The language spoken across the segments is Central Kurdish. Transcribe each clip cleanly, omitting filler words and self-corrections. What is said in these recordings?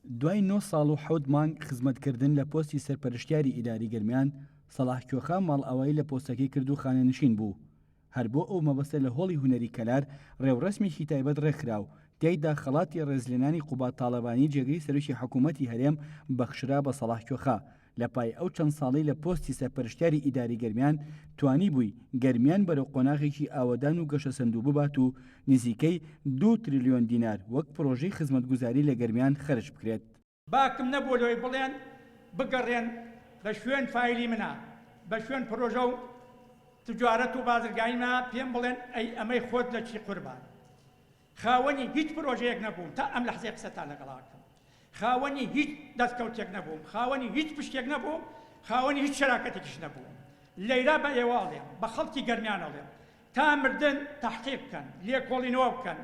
دوای نۆ ساڵ و حەوت مانگ خزمەتکردن لە پۆستی سەرپەرشتیاری ئیداری گەرمیان، سەڵاح کوێخا ماڵئاوایی لە پۆستەکەی کرد و خانەنشین بوو. هەر بۆ ئەو مەبەستە لە هۆڵی هونەری کەلار ڕێوڕەسمێکی تایبەت ڕێکخرا و تیایدا خەڵاتی ڕێزلێنانی قوباد تاڵەبانی جێگری سەرۆکی حکوومەتی هەرێم بەخشرا بە سەڵاح کوێخا لە پای ئەو چەند ساڵەی لە پۆستی سەرپەرشتیاری ئیداری گەرمیان توانیبووی گەرمیان بەرەو قۆناغێکی ئاوەدان و گەشەسەندوو ببات و نزیکەی دوو تریلیۆن دینار وەک پرۆژەی خزمەتگوزاری لە گەرمیان خەرج بکرێت. باکم نەبووە لەوەی بڵێن بگەڕێن بە شوێن فایلی منا، بە شوێن پرۆژە و تجارەت و بازرگانی منا پێم بڵێن ئەی ئەمەی خۆت لە چی قوربان. خاوەنی هیچ پرۆژەیەک نەبووم تا ئەم لەحزەی قسەتان لەگەڵا ئەکەم. خاوەنی هیچ دەستکەوتێک نەبووم، خاوەنی هیچ پشکێک نەبووم، خاوەنی هیچ شەراکەتێکیش نەبووم. لەیرا بە ئێوە ئەڵێم، بە خەڵکی گەرمیان ئەڵێم، تا مردن تەحقیق بکەن، لێکۆڵینەوە بکەن،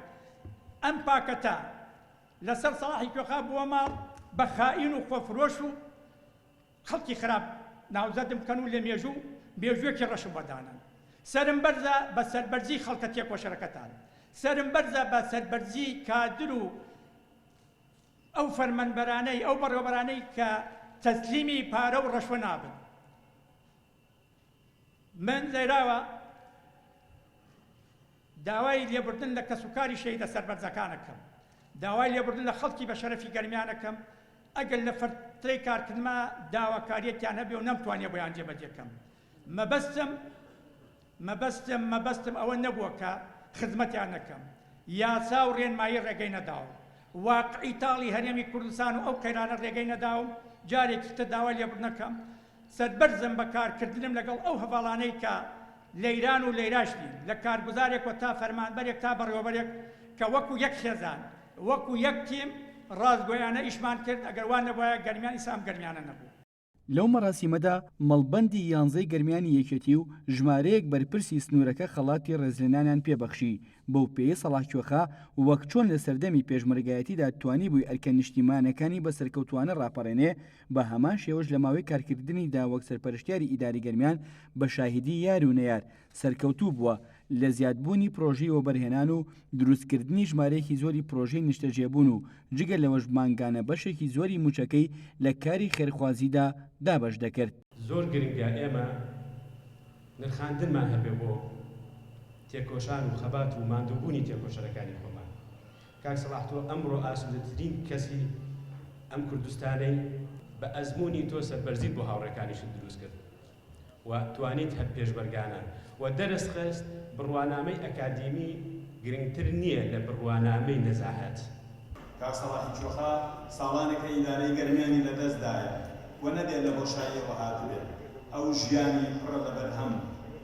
ئەم پاکەتە لەسەر سەڵاحی کوێخا بووە ماڵ بە خائین و خۆفرۆش و خەڵکی خراپ ناوزەدم بکەن و لە مێژوو مێژووێکی ڕەشم بۆ دانەن. سەرم بەرزە بە سەربەرزی خەڵکە تێکۆشەرەکەتان. سەرم بەرزە بە سەربەرزی کادر و ئەو فەرمانبەرانەی، ئەو بەڕێوەبەرانەی کە تەسلیمی پارە و ڕەشوە نابن. من لێراوە داوای لێبوردن لە کەسوکاری شەهیدە سەربەرزەکان ئەکەم، داوای لێبوردن لە خەڵکی بە شەرەفی گەرمیان ئەکەم، ئەگەر لە فەترەی کارکردنما داواکاریەکیان هەبێ و نەمتوانیە بۆیان جێبەجێ کەم. مەبەستم مەبەستم مەبەستم ئەوە نەبووە کە خزمەتیان نەکەم. یاسا و ڕێنمایی ڕێگەی نەداوم. واقعی تاڵی هەرێمی کوردستان و ئەو قەیرانە ڕێگەی نەداوم جارێکی تر داوای لێبوردن ئەکەم. سەربەرزم بە کارکردنم لەگەڵ ئەو هەڤاڵانەی کە لەیران و لەیراش نین، لە کارگوزارێکەوە تا فەرمانبەرێک تا بەڕێوەبەرێک کە وەکو یەک خێزان، وەکو یەک تیم ڕاستگۆیانە ئیشمان کرد، ئەگەر وا نەبوایە گەرمیان ئیستا ئەم گەرمیانە نەبوو. لەو مەراسیمەدا مەڵبەندی یانزەی گەرمیانی یەکێتی و ژمارەیەک بەرپرسی سنوورەکە خەڵاتی ڕێزلێنانیان پێبەخشی، بەو پێیەی سەڵاح کوێخا وەک چۆن لە سەردەمی پێشمەرگایەتیدا توانیبووی ئەرکە نیشتیمانەکانی بە سەرکەوتووانە ڕاپەڕێنێ، بە هەمان شێوەش لە ماوەی کارکردنیدا وەک سەرپەرشتیاری ئیداری گەرمیان بە شاهیدی یار و نەیار سەرکەوتوو بووە لە زیادبوونی پرۆژەی وەبەرهێنان و دروستکردنی ژمارەیەکی زۆری پرۆژەی نیشتەجێبوون و جگە لەوەش مانگانە بەشێکی زۆری مووچەکەی لە کاری خێرخوازیدا دابەش دەکرد. زۆر گرنگە ئێمە نرخاندنمان هەبێ بۆ تێکۆشان و خەبات و ماندووبوونی تێکۆشەرەکانی خۆمان. کاک سەڵاح تۆ ئەمڕۆ ئاسوودەترین کەسی ئەم کوردستانەی، بە ئەزموونی تۆ سەربەرزیت بۆ هاوڕێکانیشت دروست کرد و توانیت هەر پێشمەرگانە و دەرست خست، بڕوانامەی ئەکادیمی گرنگتر نییە لە بڕوانامەی نەزاهەت. کاک سەڵاحی چۆخا ساڵانێکە ئیدارەی گەرمیانی لە دەست دایە و نەبێ لە بۆشاییەوە هاتبێ. ئەو ژیانی پڕە لە بەرهەم.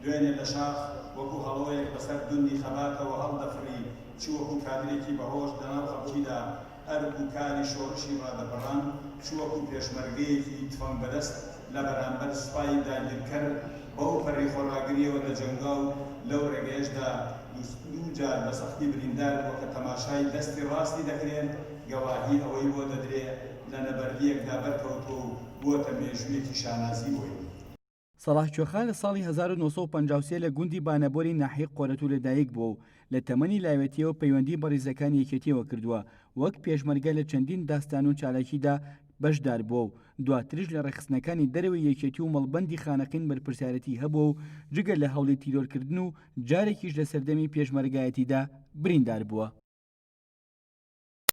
دوێنێ لە شاخ وەکوو هەڵۆیەک بەسەر دوندی خەباتەوە هەڵدەفڕی، چ وەکوو کادرێکی بەهۆش لەناو خەڵکیدا ئەرک و کاری شۆڕشی ڕادەپەڕاند، چ وەکوو پێشمەرگەیەکی تفەنگ بەدەست لە بەرامبەر سوپای داگیرکەر بەو پەڕی خۆڕاگرییەوە دەجەنگا و لەو ڕێگەیەشدا دوو جار بە سەختی بریندار بووە کە تەماشای دەستی ڕاستی دەکرێ گەواهی ئەوەی بۆ دەدرێ لە نەبەردییەکدا بەرکەوتووە و بووەتە مێژوویەکی شانازی بۆی. سەڵاح کوێخا لە ساڵی 1953 لە گوندی بانەبۆری ناحیەی قۆرەتوو لەدایک بووە و لە تەمەنی لاوێتییەوە پەیوەندی بە ڕیزەکانی یەکێتییەوە کردووە، وەک پێشمەرگە لە چەندین داستان و چالاکیدا بەشدار بووە و دواتریش لە ڕێکخستنەکانی دەرەوەی یەکێتی و مەڵبەندی خانەقین بەرپرسیارێتی هەبووە و جگە لە هەوڵی تیرۆرکردن و جارێکیش لە سەردەمی پێشمەرگایەتیدا بریندار بووە.